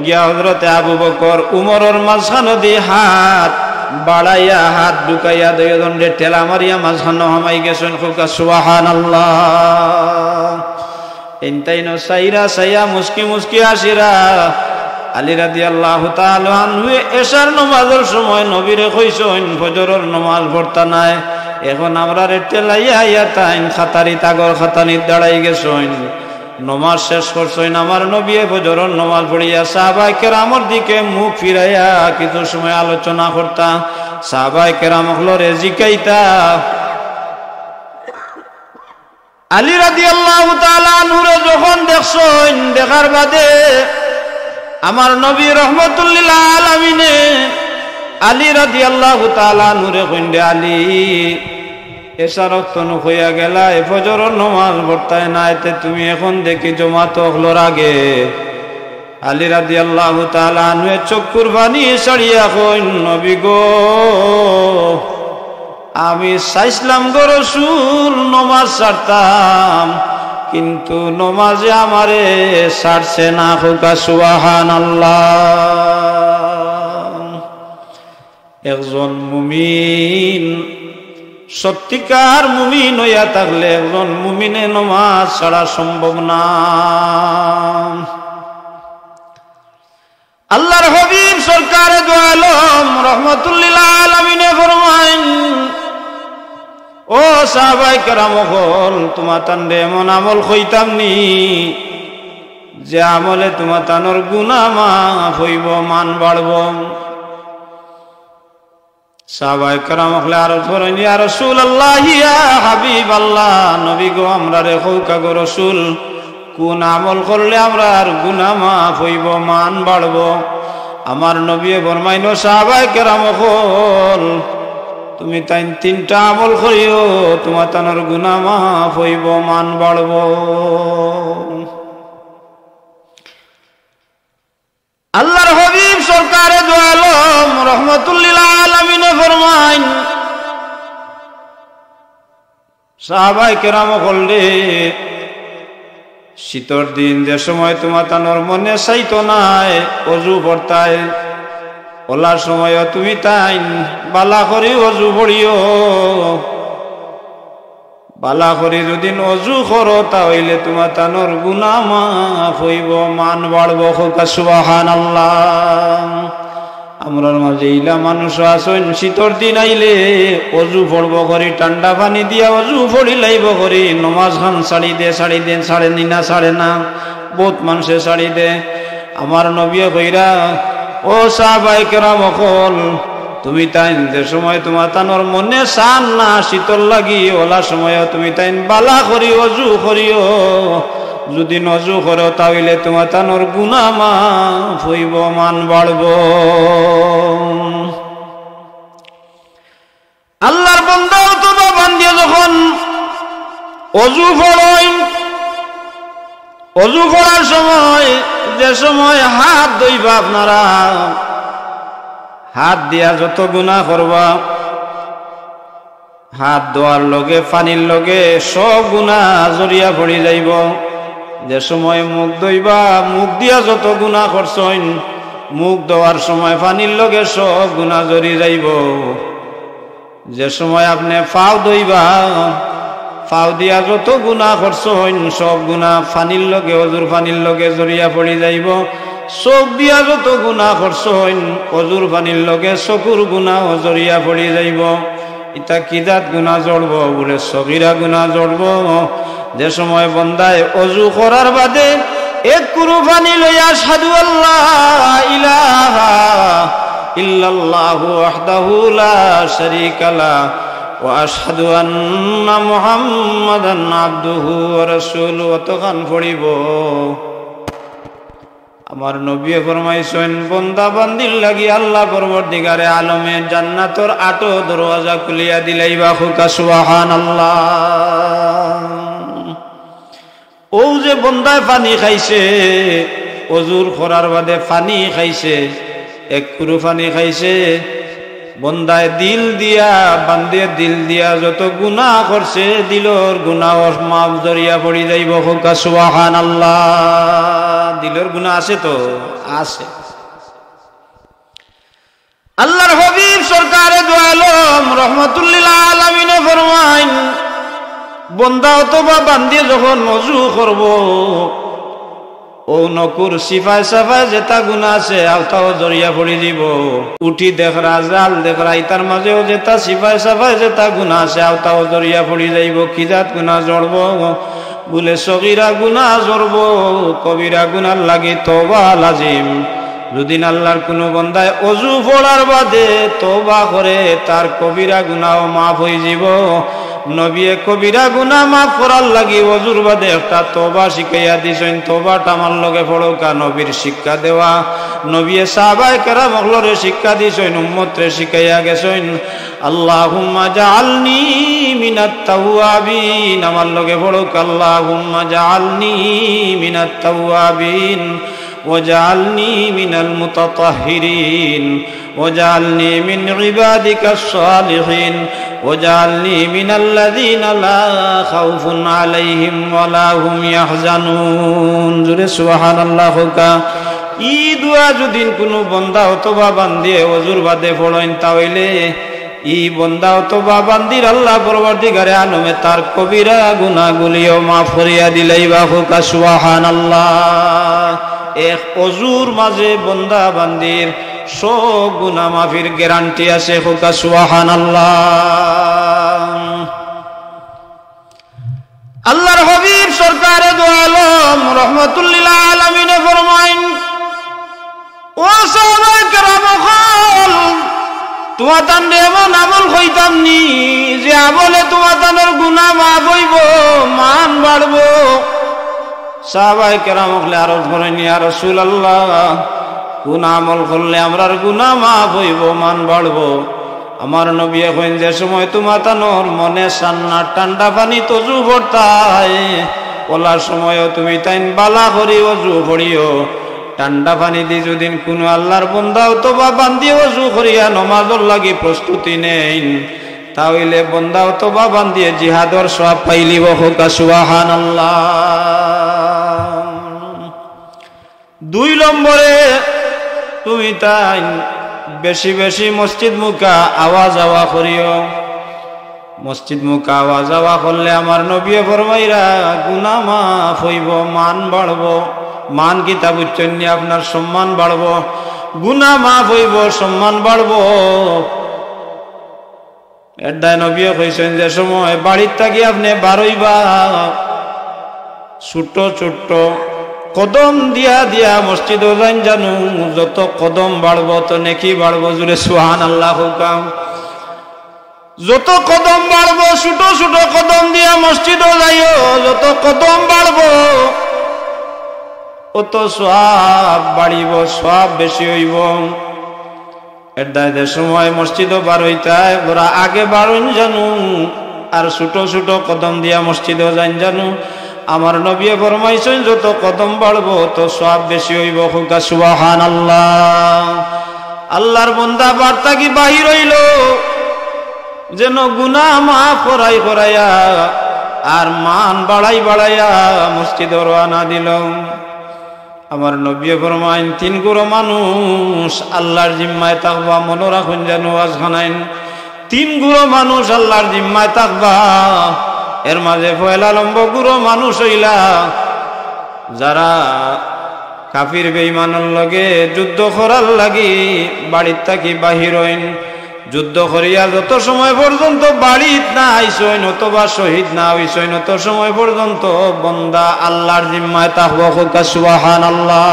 গিয়া হযরতে আবু বকর উমরর মাঝখানো দি হাত বাড়াইয়া, হাত ঢুকাইয়া দুইজনরে ঠেলা মারিয়া মাঝখানো হামাই গেছইন। কউক্কা সুবহানাল্লাহ। ইনতাইনও চাইরা চাইয়া মুস্কি মুস্কি আসিরা। আলী রাদিয়াল্লাহু তাআলা আনহুয়ে এশার নমাজর সময় নবীরে কইছইন, "ফজরর নমাজ পড়তা নায়।" এখন আমরারে ঠেলাইয়া আইয়া তাইন কাতারিত, আগর কাতারিত দাঁড়াই গেছইন। নমাজ শেষ করছইন, আমার নবীয়ে ফজরর নমাজ পড়িয়া সাহাবায়ে কেরামর দিকে মুখ ফিরাইয়া কিছু সময় আলোচনা করতা, সাহাবায়ে কেরাম অকলরে জিকাইতা। আলী রাদিয়াল্লাহু তাআলা আনহুরে যখন দেখছইন, দেখার বাদে আমার নবী রহমতুল্লিল আলামিনে আলী রাদিয়াল্লাহু তাআলা আনহুরে কইন, "রে আলী, এশার অক্ত নু অইয়া গেলায়, ফজরর নমাজ পড়তায় নায়, তে তুমি এখন দেখি জমাত অকলর আগে।" আলী রাদিয়াল্লাহু তাআলা আনহুয়ে চক্ষুর পানি ছাড়িয়া কইন, "নবী গো, আমি চাইছলাম গো রসুল নমাজ ছাড়তাম, কিন্তু নমাজে আমারে ছাড়ছে না।" কউক্কা সুবহানাল্লাহ। একজন মুমিন, সত্যিকার মুমিন অইয়া থাকলে একজন মুমিনে নমাজ ছাড়া সম্ভব না। আল্লাহর হাবিব সরকারে দু আলম রহমতুল্লিল আলামিনে ফরমাইন, "ও সাহাবায়ে কেরাম অকল, তুমাতানরে এমন আমল কইতাম নি, যে আমলে তুমাতানর গুনা মাফ অইবো, মান বাড়বো।" সাহাবায়ে কেরাম অকলে আরজ করইন, "ইয়া রাসূলুল্লাহ, ইয়া হাবিবাল্লাহ, নবী গো, আমরারে কউক্কা গো রসুল, কুন আমল করলে আমরার গুনা মাফ অইবো, মান বাড়বো?" আমার নবীয়ে ফরমাইন, "ও সাহাবায়ে কেরাম অকল, তুমিতাইন তিনটা আমল করিও, তুমাতানর গুনা মাফ অইবো, মান বাড়বো।" আল্লাহর হাবিব সরকারে দু আলম রহমতুল্লিল আলামিনে ফরমাইন, সাহাবায়ে কেরাম অকলরে, শীতর দিন যে সময় তুমাতানর মনে চাইতো নায় অজু পড়তায়, অলা সময়ও তুমিতাইন বালা করি অজু পড়িও। বালা করি যুদি অজু করো, তা অইলে তুমাতানর গুনা মাফ অইবো, মান বাড়বো। কউক্কা সুবহানাল্লাহ। আমরার মাঝে ইলা মানুষ আছইন, শীতর দিন আইলে অজু পড়বো করি, ঠান্ডা পানি দিয়া অজু পড়িলাইবো করি, নমাজ খান ছাড়ি দে, ছাড়ি দে, ছাড়ে নি না, ছাড়ে না, বউত মানষে ছাড়ি দে। আমার নবীয়ে কইরা, "ও সাহাবায়ে কেরাম অকল, তুমিতাইন যে সময় তুমাতানর মনে চার না শীতর লাগি, অলা সময়ও তুমিতাইন বালা করি অজু করিও। যুদি অজু করো, তা অইলে তুমাতানর গুনা মাফ অইবো, মান বাড়বো।" আল্লাহর বন্দা অথবা বান্দিয়ে যখন অজু পড়ইন, অজু পড়ার সময়, যে সময় হাত ধইবা আপনারা, হাত দিয়া যত গুনা করবা, হাত ধোয়ার লগে পানির লগে সব গুনা ঝরিয়া পড়ি যাইবো। যে সময় মুখ ধইবা, মুখ দিয়া যত গুনা করছইন, মুখ ধোয়ার সময় পানির লগে সব গুনা ঝরি যাইবো। যে সময় আপনে পাও ধইবা, পাও দিয়া যত গুনা করছইন, সব গুনা পানির লগে, অজুর পানির লগে ঝরিয়া পড়ি যাইবো। চোখ দিয়া যত গুনা করছইন, অজুর পানির লগে চকুর গুনাও ঝরিয়া পড়ি যাইবো। ইতা কি জাত গুনা ঝরবো? বুলে, সগিরা গুনা ঝরবো। যে সময় বন্দায় অজু করার বাদে এক কুরু পানি লইয়া আশহাদু আল্লা ইলাহা ইল্লাল্লাহু ওয়াহদাহু লা শারীকা লাহ ওয়া আশহাদু আন্না মুহাম্মাদান আবদুহু ওয়া রাসূলুহু অতখান পড়িবো। আমার নবীয়ে ফরমাইছইন, বন্দা বান্দির লাগি আল্লাহ পরওয়ারদিগারে আলমে জান্নাতর আটো দরওয়াজা খুলিয়া দিলাইবা। কউক্কা সুবহানাল্লাহ। অউ যে বন্দায় পানি খাইছে, অজুর করার বাদে পানি খাইছে, এক কুরু পানি খাইছে, বন্দায় দিল দিয়া, বান্দিয়ে দিল দিয়া যত গুনা করছে, দিলর গুনা মাফ ঝরিয়া পড়ি যাইবো। কউক্কা সুবহানাল্লাহ। দিলর গুনা আছে তো? আছে। আল্লাহর হাবিব সরকারে দু আলম রহমাতুল্লিল আলামিনে ফরমাইন, বন্দা অথবা বান্দিয়ে যখন অজু করবো, অউ নকুর চিপায় চাপায় যেতা গুনা আছে, অতাও ঝরিয়া পড়ি যাইবো। উঠি দেখরা, জাল দেখরা, ইতার মাঝেও যেতা চিপায় চাপায় যেতা গুনা আছে, অতাও ঝরিয়া পড়ি যাইবো। কি জাত গুনা ঝরবো? বুলে সগিরা গুনা জরব, কবিরা গুনার লাগি তওবা লাজিম। যুদিন আল্লার কুনু বন্দায় অজু পড়ার বাদে তওবা করে, তার কবিরা গুনাও মাফ অইযিবো। নবিয়ে কবিরা গুনা মাফ করার লাগি অজুর বাদে একটা তওবা শিখাইয়া দিছইন। তওবাটা আমার লগে পড়উক্কা, নবীর শিক্ষা দেওয়া। নবিয়ে সাহাবায়ে কেরাম অকলরে শিক্ষা দিছইন, উম্মতরে শিখাইয়া গেছইন। আল্লাহুম্মা জাআলনি মিনাত তাওয়াবিন। আমার লগে পড়উক্কা, আল্লাহুম্মা জাআলনি মিনাত তাওয়াবিন, ওয়াজআলনি মিনাল মুতাতাহহিরিন, ওয়াজআলনি মিন ইবাদিকাস সালিহিন, ওয়াজআলনি মিনাল্লাযিনা লা খাউফুন আলাইহিম ওয়ালা হুম ইয়াহজানুন। জুরে সুবহানাল্লাহ কউক্কা। ই দোয়া যুদিন কুনু বন্দা অথবা বান্দিয়ে অজুর বাদে পড়ইন, তা অইলে ই বন্দা অথবা বান্দির আল্লা পরওয়ারদিগারে আলমে তার কবিরা গুনাগুলিও মাফ করিয়া দিলাইবা। কউক্কা সুবহানাল্লাহ। এক অজুর মাঝে বন্দা বান্দির সব গুনা মাফির গ্যারান্টি আছে। কউক্কা সুবহানাল্লাহ। আল্লার হাবিব সরকারে দু আলম রহমাতুল্লিল আলামিনে ফরমাইন, ও সাহাবায়ে কেরাম অকল, তুমাতানরে এমন আমল কইতাম নি, যে আমলে তুমাতানর গুনা মাফ অইবো, মান বাড়বো। সাহাবায়ে কেরাম অকলে আরজ করইন, ইয়া রাসুলাল্লাহ, কুন আমল করলে আমরার গুনা মাফ অইবো, মান বাড়বো? আমার নবিয়ে কইন, যে সময় তুমাতানর মনে চায় না ঠান্ডা পানিত অজু করতায়, অলা সময়ও তুমিতাইন বালা করি অজু করিও। ঠান্ডা পানিদি যুদিন কুনু আল্লার বন্দা অথবা বান্দি অজু করিয়া নমাজর লাগি প্রস্তুতি নেইন, তা অইলে বন্দা অথবা বান্দিয়ে জিহাদর সওয়াব পাইলিবো। কউক্কা সুবহানাল্লাহ। দুই নম্বরে, তুমিতাইন বেশি বেশি মসজিদ মুখা আওয়া যাওয়া করিও। মসজিদ মুখা আওয়া যাওয়া করলে আমার নবিয়ে ফরমাইরা, গুনা মাফ অইবো, মান বাড়বো। মান কিতা বুঝছইন নি? আপনার সম্মান বাড়বো। গুনা মাফ অইবো, সম্মান বাড়বো। এরদায় নবিয়ে কইছইন, যে সময় বাড়ির থাকি আপনে বারইবা, ছোট ছোট কদম দিয়া দিয়া মসজিদো যাইন যানু, যত কদম বাড়বো, অত নেকি বাড়বো। জুরে সুবহানাল্লাহ কউক্কা। যত কদম বাড়বো, ছোট ছোট কদম দিয়া মসজিদো যাইও, যত কদম বাড়বো, অত সওয়াব বাড়িবো, সওয়াব বেশি অইবো। এরদায় যে সময় মসজিদো বারইতায়, বড় আগে বারইন যানু, আর ছোট ছোট কদম দিয়া মসজিদো যাইন যানু। আমার নবিয়ে ফরমাইছইন, যত কদম বাড়বো, অত সওয়াব বেশি অইবো। কউক্কা সুবহানাল্লাহ। আল্লার বন্দা বাড়ি থাকি বাহির অইলো, যেন গুনা মাফ করাই করাইয়া আর মান বাড়াই বাড়াইয়া মসজিদো রওয়ানা দিলো। আমার নবিয়ে ফরমাইন, তিন গুরু মানুষ আল্লার জিম্মায় থাকবা, মনো রাখইন যানু ওয়াজ খানাইন। তিন গুরু মানুষ আল্লার জিম্মায় থাকবা, এর মাঝে পয়লা লম্বর গুরু মানুষ অইলা, যারা কাফির বেইমানর লগে যুদ্ধ করার লাগি বাড়ির থাকি বাহির অইন, যুদ্ধ করিয়া যত সময় পর্যন্ত বাড়িত না আইছইন অথবা শহীদ না অইছইন, অত সময় পর্যন্ত বন্দা আল্লার জিম্মায় থাকবো। কউক্কা সুবহানাল্লাহ।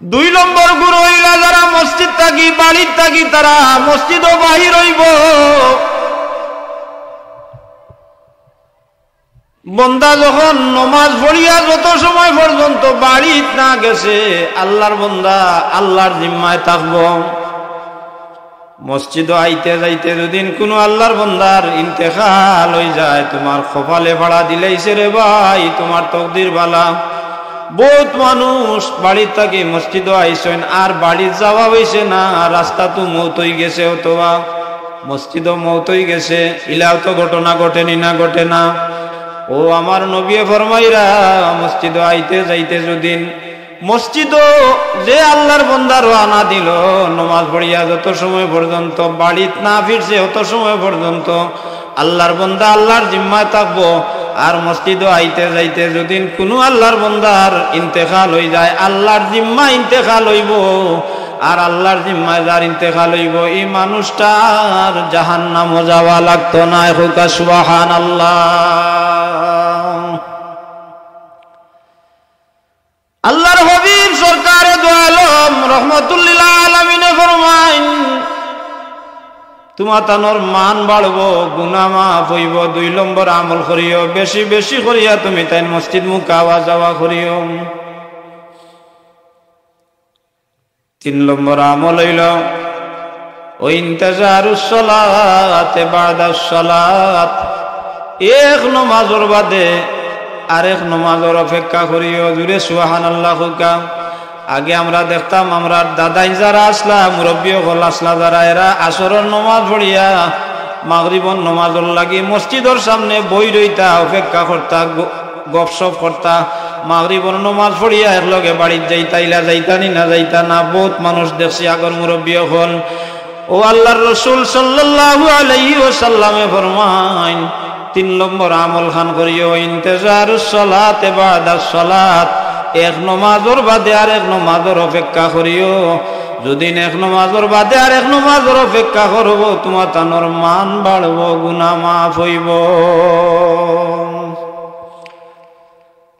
দুই নম্বর গুরু অইলা যারা মসজিদ থাকি, বাড়ির থাকি তারা মসজিদো বাহির অইবো। বন্দা যখন নমাজ পড়িয়া যত সময় পর্যন্ত বাড়িত না গেছে, আল্লার বন্দা আল্লার জিম্মায় থাকবো। মসজিদো আইতে যাইতে যুদিন কুনু আল্লার বন্দার ইন্তেকাল অইযায়, তুমার কপালে ফাড়া দিলাইছে রে ভাই, তুমার তকদির বালা। বউত মানুষ বাড়িত থাকি মসজিদো আইছইন, আর বাড়িত যাওয়া অইছে না, রাস্তাত মউত অইগেছে অথবা মসজিদো মউত অইগেছে, ইলাও তো ঘটনা ঘটেনি না, ঘটে না? ও আমার নবিয়ে ফরমাইরা, মসজিদো আইতে যাইতে যুদিন মসজিদো যে আল্লার বন্দা রওয়ানা দিলো, নমাজ পড়িয়া যত সময় পর্যন্ত বাড়িত না ফিরছে, অত সময় পর্যন্ত আল্লার বন্দা আল্লার জিম্মায় থাকবো। আর মসজিদো আইতে যাইতে যুদিন কুনু আল্লার বন্দার ইন্তেকাল অইযায়, আল্লার জিম্মায় ইন্তেকাল অইবো। আর আল্লাহর জিম্মায় যার ইন্তেকাল অইবো, ই মানুষটার জাহান্নামো যাওয়া লাগতো নায়। কউক্কা সুবহানাল্লাহ। আল্লাহর হাবিব সরকারে দু আলম রহমতুল্লিল আলামিনে ফরমাইন, তুমাতানর মান বাড়বো, গুনা মাফ অইবো। দুই নম্বর আমল করিও, বেশি বেশি করিয়া তুমিতাইন মসজিদ মুখা আওয়া যাওয়া করিও। তিন নম্বর আমল অইলো, ও ইন্তেজারুস সালাতে বাদাস সালাত, এক নমাজর বাদে আরেক নমাজর অপেক্ষা করিও। জুরে সুবহানাল্লাহ কউক্কা। আগে আমরা দেখতাম, আমরার দাদাইন যারা আছলা, মুরব্বি অকল আছলা যারা, এরা আসরর নমাজ পড়িয়া মাগরিবর নমাজর লাগি মসজিদর সামনে বই রইতা, অপেক্ষা করতা, গ-, গপসপ করতা। মাগরিবর নমাজ পড়িয়া একলগে বাড়িত যাইতা, ইলা যাইতা নি না যাইতা না, বউত মানুষ দেখছি আগর মুরব্বি অকল। ও আল্লাহর রসুল সাল্লাল্লাহু আলাইহি ওয়াসাল্লামে ফরমাইন, তিন নম্বর আমল খান করিও, ইন্তেজারুস সালাতে বাদাস সালাত, এক নমাজর বাদে আরেক নমাজর অপেক্ষা করিও। যদিন এক নমাজর বাদে আরেক নমাজর অপেক্ষা করবো, তুমাতানর মান বাড়বো, গুনা মাফ অইবো।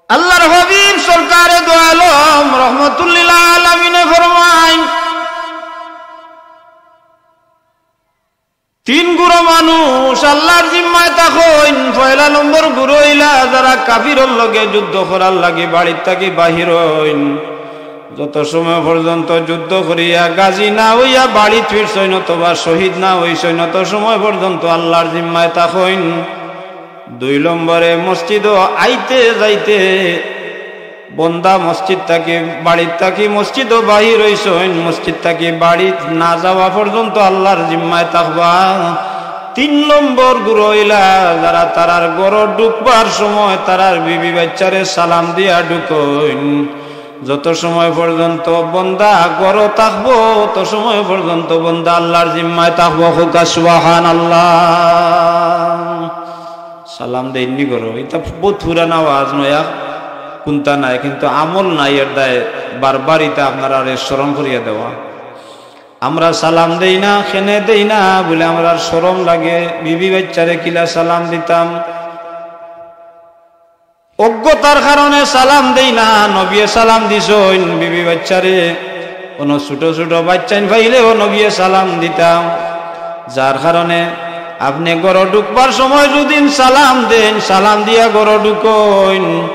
আল্লাহর হাবিব সরকারে দু আলম রহমতুল্লিল আলামিনে ফরমাইন, তিন গুরু মানুষ আল্লাহর জিম্মায় থাকইন। পয়লা নম্বর গুরু অইলা যারা কাফিরর লগে যুদ্ধ করার লাগি বাড়ির থাকি বাহির অইন। যত সময় পর্যন্ত যুদ্ধ করিয়া গাজী না অইয়া বাড়িত ফিরছইন অথবা শহীদ না অইছইন, অত সময় পর্যন্ত আল্লাহর জিম্মায় থাকইন। দুই নম্বরে মসজিদো আইতে যাইতে বন্দা মসজিদ থাকি, বাড়িত থাকি মসজিদো বাহির অইছইন, মসজিদ থাকি বাড়িত না যাওয়া পর্যন্ত আল্লাহর জিম্মায় থাকবা। তিন নম্বর গুরু অইলা যারা তারার ঘরো ঢুকবার সময় তারার বিবি বাচ্চারে সালাম দিয়া ঢুকইন। যত সময় পর্যন্ত বন্দা ঘরো থাকবো, তত সময় পর্যন্ত বন্দা আল্লাহর জিম্মায় থাকবো। কউক্কা সুবহানাল্লাহ। সালাম দেইন নি ঘরো, ইতা বউত পুরানা ওয়াজ, নয়া কুন্তা নায়, কিন্তু আমল নাই, এর দায় বারবার ইতা আপনারারে স্মরণ করিয়া দেওয়া। আমরা সালাম দেই না, কেনে দেই না বুলে আমরার শরম লাগে, বিবি বাচ্চারে কিলা সালাম দিতাম। অজ্ঞতার কারণে সালাম দেই না। নবিয়ে সালাম দিছইন বিবি বাচ্চারে, অনো ছোট ছোট বাচ্চাইন পাইলেও নবিয়ে সালাম দিতা। যার কারণে আপনে ঘরো ঢুকবার সময় যদিন সালাম দেইন, সালাম দিয়া ঘরো ঢুকইন,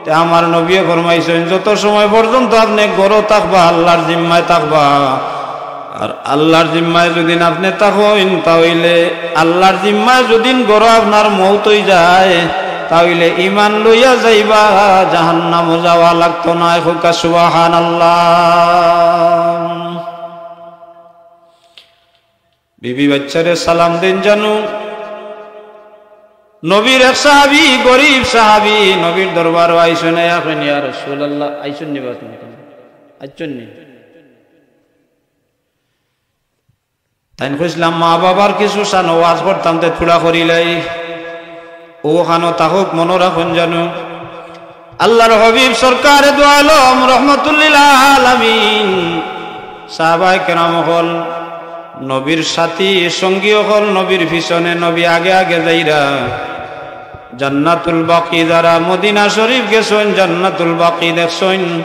তে আমার নবিয়ে ফরমাইছইন, যত সময় পর্যন্ত আপনে ঘরো থাকবা, আল্লাহর জিম্মায় থাকবা, আর আল্লাহর জিম্মায় যদিন আপনে থাকইন, তা অইলে আল্লাহর জিম্মায় যদিন ঘরো আপনার মউত অইযায়, তা অইলে ইমান লইয়া যাইবা, জাহান্নামো যাওয়া লাগতো নায়। কউক্কা সুবহানাল্লাহ। বিবি বাচ্চারে সালাম দেইন জানু। নবীর এক সাহাবী, গরিব সাহাবী, নবীর দরবারো আইছইন, আইয়া কইন, "ইয়া রাসূলুল্লাহ, আইছইন নি বা তুমি? আইছইন নি?" তাইন কইছলা, "মা-বাবার কিছু শানো ওয়াজ করতাম, তে থুড়া করিলাই।" অউ খানো থাকউক, মনো রাখইন জানু। আল্লাহর হাবিব সরকারে দু আলম রহমতুল্লিল আলামিন, সাহাবায়ে কেরাম অকল, নবীর সাথী সঙ্গী অকল, নবীর পিছনে নবী আগে আগে যাইরা। জান্নাতুল বাকি, যারা মদিনা শরীফ গেছইন, জান্নাতুল বাকি দেখছইন,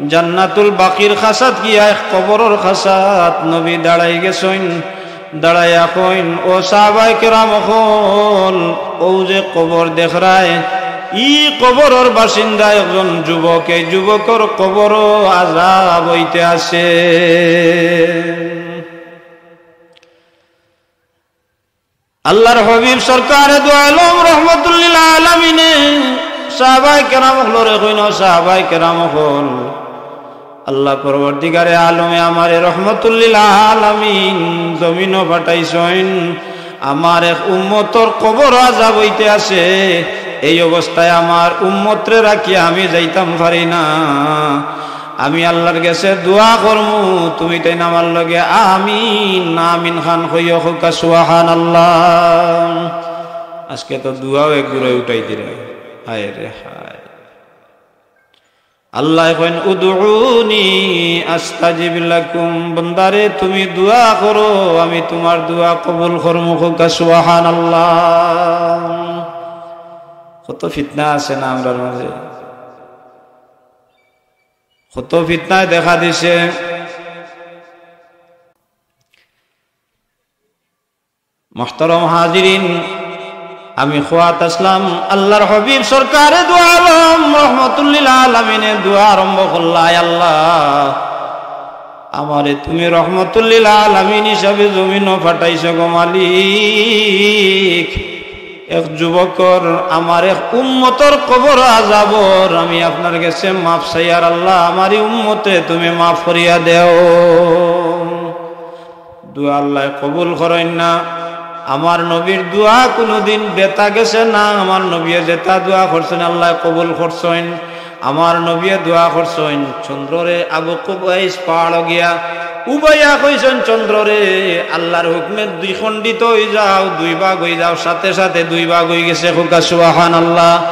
জান্নাতুল বাকির কাছাত গিয়া এক কবরর কাছাত নবী দাঁড়াই গেছইন। দাঁড়াইয়া কইন, "ও সাহাবায়ে কেরাম অকল, অউ যে কবর দেখরায়, ই কবরর বাসিন্দা একজন যুবক, এই যুবকর কবরো আযাব অইতে আছে।" আল্লাহর হাবিব সরকারে দু আলম রহমতুল্লিল আলামিনে সাহাবায়ে কেরাম অকলরে কইন, "ও সাহাবায়ে কেরাম অকল, আল্লাহ পরওয়ারদিগারে আলমে আমারে রহমতুল্লিল আলামিন জমিনো পাঠাইছইন, আমার এক উম্মতর কবর আযাব অইতে আছে, এই অবস্থায় আমার উম্মতরে রাখিয়া আমি যাইতাম পারি না।" আমি আল্লাহর গেছে দোয়া করমু, তুমিতাইন আমার লগে আমিন, আমিন খান কইও, কউক্কা সুবহানাল্লাহ। আজকে তো দোয়াও এক গুড়াই উঠাই দিরা। হায় রে হায়। আল্লায় কইন, "উদউনি আস্তাজিব লাকুম।" বন্দারে, তুমি দোয়া করো, আমি তুমার দোয়া কবুল করমু। কউক্কা সুবহানাল্লাহ। কত ফিতনা আছে না আমরার মাঝে, কত ফিতনায় দেখা দিছে। মুহতারাম হাজিরিন, আমি কওয়াত আছলাম, আল্লার হাবিব সরকারে দু আলম রহমাতুল্লিল আলামিনে দোয়া আরম্ভ করলা, "আয় আল্লাহ, আমারে তুমি রহমাতুল্লিল আলামিন হিসাবে জমিনো পাঠাইছো গো মালিক, এক যুবকর, আমার এক উম্মতর কবর আজাবর আমি আপনার গেছে মাফ চাইয়ার, আল্লাহ, আমার ই উম্মতরে তুমি মাফ করিয়া দেও।" দোয়া আল্লায় কবুল করইন না। আমার নবীর দোয়া কুনুদিন বেতা গেছে না। আমার নবীয়ে যেতা দোয়া করছইন, আল্লায় কবুল করছইন। আমার নবীয়ে দোয়া করছইন, চন্দ্ররে আবু কুবাইস পাহাড়ো গিয়া উবাইয়া কইছইন, "চন্দ্ররে, আল্লার হুকমে দুই খণ্ডিত অই যাও, দুই ভাগ অই যাও।" সাথে সাথে দুই ভাগ অই গেছে। কউক্কা সুবহানাল্লাহ।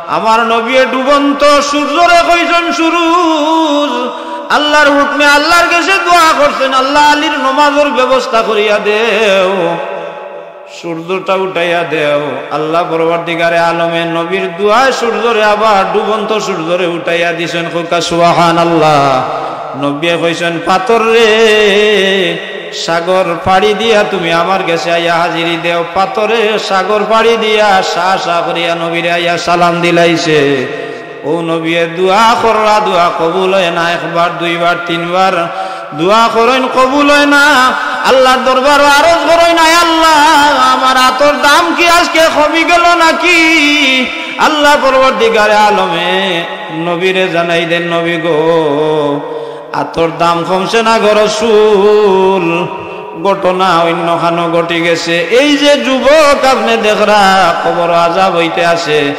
আমার নবীয়ে ডুবন্ত সূর্যরে কইছইন, "সূরুজ, আল্লার হুকমে আল্লার গেছে দোয়া করছইন, আল্লাহ আলীর নমাজর ব্যবস্থা করিয়া দেও, সূর্যটা উঠাইয়া দেও।" আল্লাহ পরওয়ারদিগারে আলমে নবীর দোয়ায় সূর্যরে আবার ডুবন্ত সূর্যরে উঠাইয়া দিছইন। কউক্কা সুবহানাল্লাহ। নবীয়ে কইছইন, "পাথররে, সাগর পাড়ি দিয়া তুমি আমার গেছে আইয়া হাজিরি দেও।" পাথরে সাগর পাড়ি দিয়া সা সা করিয়া নবীরে আইয়া সালাম দিলাইছে। অউ নবীয়ে দোয়া কররা, দোয়া কবুল অয় না। একবার, দুইবার, তিনবার দোয়া করইন, কবুল অয় না। আল্লার দরবারো আরজ করইন, "আয় আল্লাহ, আমার আতর দাম কি আজকে কমি গেল নাকি?" আল্লাহ পরওয়ারদিগারে আলমে নবীরে জানাই দেন, "নবী গো, আতর দাম কমছে না গো রসুল, ঘটনা অইন্য খানো ঘটি গেছে। এই যে যুবক আপনে দেখরা কবর আজাব অইতে আছে,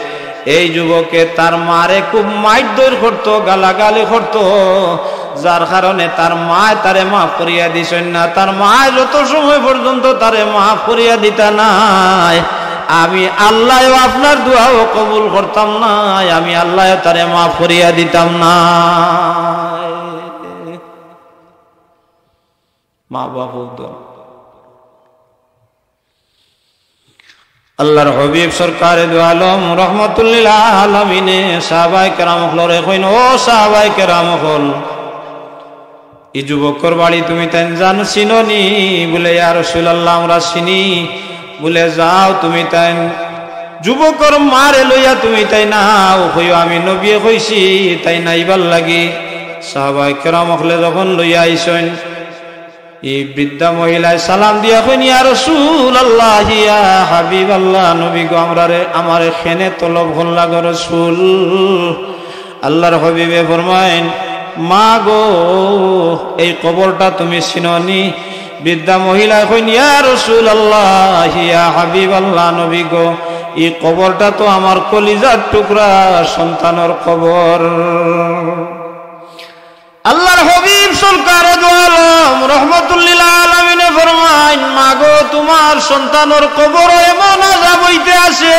এই যুবকে তার মারে খুব মাইরধইর করতো, গালাগালি করতো, যার কারণে তার মায় তারে মাফ করিয়া দিছইন না। তার মায় যত সময় পর্যন্ত তারে মাফ করিয়া দিতা নায়, আমি আল্লায়ও আপনার দোয়াও কবুল করতাম নায়, আমি আল্লায়ও তারে মাফ করিয়া দিতাম নায়।" মা বাপ উদ্দর। আল্লার হাবিব সরকারে দু আলম রহমতুল্লিল আলামিনে সাহাবায়ে কেরাম অকলরে কইন, "ও সাহাবায়ে কেরাম অকল, ই যুবকর বাড়ি তুমি তাইন জান চিনো নি?" বুলে, "ইয়া রাসুলাল্লাহ, আমরা চিনি।" বুলে, "যাও তুমি তাইন যুবকর মারে লইয়া তুমি তাইন আও, কইও আমি নবিয়ে কইছি, তাইন আইবার লাগি।" সাহাবায়ে কেরাম অকলে যখন লইয়া আইছইন, ই বৃদ্ধা মহিলায় সালাম দিয়া কইন, "ইয়া রাসুলাল্লাহ, ইয়া হাবিবাল্লাহ, নবী গো, আমরারে, আমারে কেনে তলব করলা গো রাসুল?" আল্লার হাবিবে ফরমাইন, "মা গো, এই কবরটা তুমি চিনো নি?" বৃদ্ধা মহিলায় কইন, "ইয়া রাসুলাল্লাহ, ইয়া হাবিবাল্লাহ, নবী গো, ই কবরটা তো আমার কলিজার টুকরা সন্তানর কবর।" আল্লার হাবিব সরকারে দু আলম রহমতুল্লিল আলামিনে ফরমাইন, "মা গো, তুমার সন্তানর কবরো এমন আজাব অইতে আছে,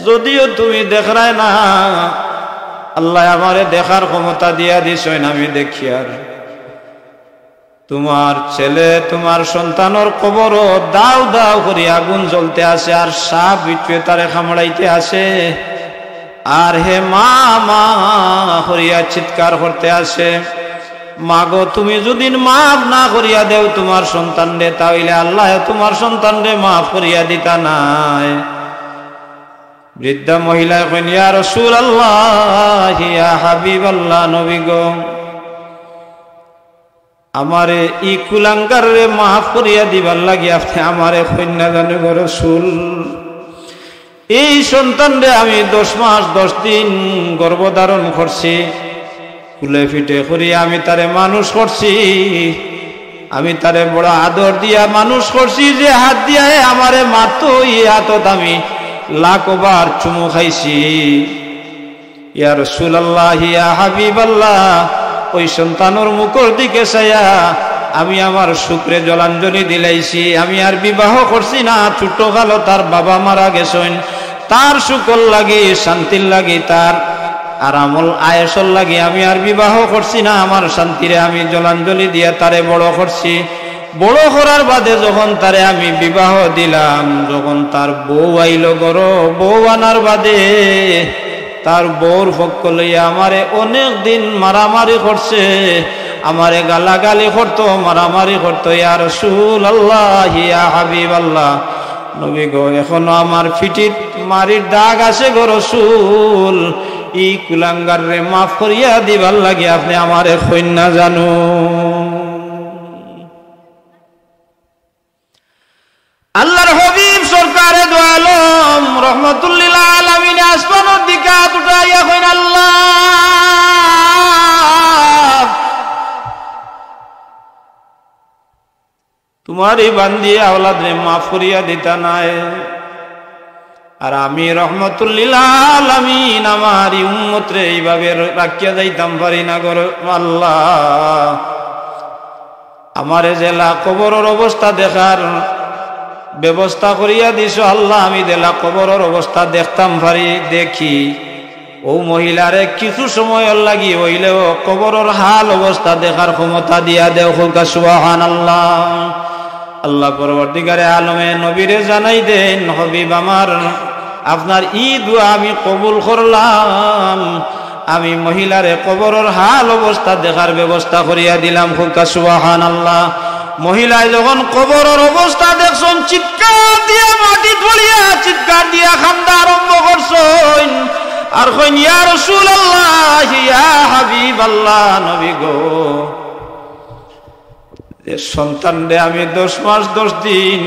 যদিও তুমি দেখরায় না, আল্লায় আমারে দেখার ক্ষমতা দিয়া দিছইন, আমি দেখিয়ার। তুমার ছেলে, তুমার সন্তানর কবরো দাউ দাউ করি আগুন জ্বলতে আছে, আর সাপ বিচ্ছুয়ে তারে কামড়াইতে আছে, আর হে মা, মা করিয়া চিৎকার করতে আছে। মা গো, তুমি যুদি মাফ না করিয়া দেও তুমার সন্তানরে, তা অইলে আল্লায় তুমার সন্তানরে মাফ করিয়া দিতা নায়।" বৃদ্ধা মহিলায় কইন, "ইয়া রাসুলাল্লাহ, ইয়া হাবিবাল্লাহ, নবী গো, আমারে ই কুলাঙ্গাররে মাফ করিয়া দিবার লাগি আপনে আমারে কইন না জানো গো রাসুল। এই সন্তানরে আমি দশ মাস দশ দিন গর্ভধারণ করছি, কুলে পিঠে করি আমি তারে মানুষ করছি, আমি তারে বড় আদর দিয়া মানুষ করছি, যে হাত দিয়া হে আমারে মারতো, ই হাতত আমি লাখো বার চুমু খাইছি।" ইয়া রাসুলাল্লাহ, ইয়া হাবিবাল্লাহ, ওই সন্তানর মুখর দিকে চাইয়া আমি আমার শোকরে জলাঞ্জলি দিলাইছি। আমি আর বিবাহ করছি না, ছোটকালো তার বাবা মারা গেছইন। তার শোকর লাগি, শান্তির লাগি, তার আর আমল আয়েশর লাগি আমি আর বিবাহ করছি না, আমার শান্তিরে আমি জলাঞ্জলি দিয়া তারে বড় করছি। বড় করার বাদে যখন তারে আমি বিবাহ দিলাম, যখন তার বউ আইল ঘরো, বউ আনার বাদে তার বউর পক্ষ লইয়া আমারে অনেক দিন মারামারি করছে, আমারে গালাগালি করতো, মারামারি করতো। ইয়া রাসূলুল্লাহ, ইয়া হাবিবাল্লাহ, নবী গো, এখনো আমার ফিটিত মারির দাগ আছে গো রসুল। ই কুলাঙ্গাররে মাফ করিয়া দিবার লাগি আপনে আমারে কইন না জানু। আল্লাহর হাবিব সরকারে দু আলম রহমতুল্লিল আলামিন আসমানর দিকে আত উঠাইয়া কইন, আল্লাহ, তুমার ই বান্দি আওলাদরে মাফ করিয়া দিতা নায়। আর আমি রহমতুল্লিল আলামিন আমার ই উম্মতরে ইভাবে রাখিয়া যাইতাম পারি না গো আল্লাহ। আমারে যেলা কবরর অবস্থা দেখার ব্যবস্থা করিয়া দিছো আল্লাহ, আমি যেলা কবরর অবস্থা দেখতাম পারি, দেখি। অউ মহিলারে কিছু সময়র লাগি অইলেও কবরর হাল অবস্থা দেখার ক্ষমতা দিয়া দেও, কউক্কা সুবহানাল্লাহ। আল্লাহ পরওয়ারদিগারে আলমে নবীরে জানাই দেইন, হাবিব আমার, আপনার ই দোয়া আমি কবুল করলাম, আমি মহিলারে কবরর হাল অবস্থা দেখার ব্যবস্থা করিয়া দিলাম, কউক্কা সুবহানাল্লাহ। মহিলায় যখন কবরর অবস্থা দেখছইন, চিৎকার দিয়া মাটিত পড়িয়া চিৎকার দিয়া কান্দা আরম্ভ করছইন, আর কইন, ইয়া রাসূলুল্লাহ, ইয়া হাবিবাল্লাহ, নবী গো, যে সন্তানরে আমি দশ মাস দশ দিন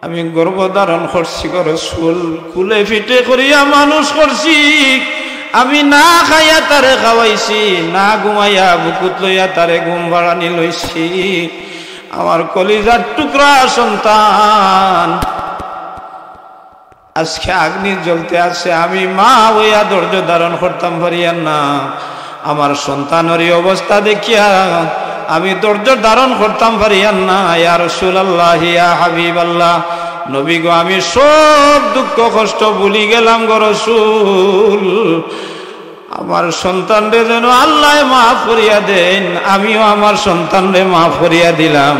আমি গর্ভ ধারণ করছি গো রসুল, কুলে পিঠে করিয়া মানুষ করছি, আমি না খাইয়া তারে খাওয়াইছি, না ঘুমাইয়া বুকুত লইয়া তারে ঘুম পাড়ানি লইছি। আমার কলিজার টুকরা সন্তান আজকে আগ্নিত জ্বলতে আছে, আমি মা অইয়া ধৈর্য ধারণ করতাম পারিয়ার না। আমার সন্তানর ই অবস্থা দেখিয়া আমি ধৈর্য ধারণ করতাম পারিয়ার না। ইয়া রাসূলুল্লাহ, ইয়া হাবিবাল্লাহ, নবী গো, আমি সব দুঃখ কষ্ট ভুলি গেলাম গো রসুল। আমার সন্তানরে যেন আল্লায় মাফ করিয়া দেইন, আমিও আমার সন্তানরে মাফ করিয়া দিলাম।